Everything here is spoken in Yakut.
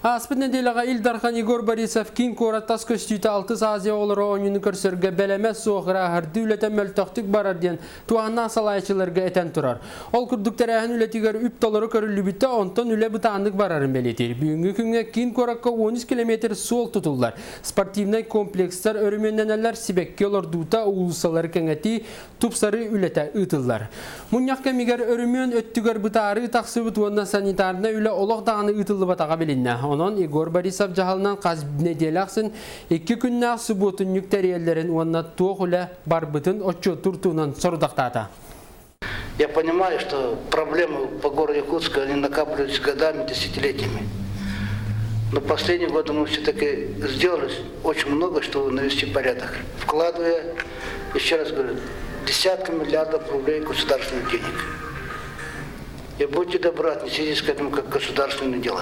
Ааспыт нэдиэлэҕэ Ил Дархан Егор Борисов киин куорат тас көстүүтэ Алтыс Азия оҕолоро оонньууну көрсөргө бэлэмэ суох ырааһырдыы үлэтэ мөлтөхтүк барар диэн туһааннаах салайааччыларга этэн турар. Ол курдук тэрээһин үлэтигэр үп толору көрүллүбүтэ, онтон үлэ бытааннык барарын бэлиэтиир. Бүгүҥҥү күҥҥэ киин куоракка 13 километр суол тутуллар. Спортивнай комплекстар өрөмүөннэнэллэр, сибэкки олордуута, уулуссалары кэҥэтии, тупсарыы үлэтэ ыытыллар. Мунньах кэмигэр өрөмүөн өттүгэр бытаарыы тахсыбыт уонна санитарнай үлэ олох даҕаны ыытыллыбатаҕа билиннэ. Онон Егор Борисов дьаһалынан хас нэдиэлэ ахсын икки күннээх субуотунньук тэрийэллэрин уонна туох үлэ барбытын отчуоттуур туһунан сорудахтаата. Я понимаю, что проблемы по городу Якутску, они накапливаются годами, десятилетиями. Но последние годы мы все-таки сделали очень много, чтобы навести порядок, вкладывая, еще раз говорю, десятки миллиардов рублей государственных денег. И будьте добры, отнеситесь к этому как к государственному делу.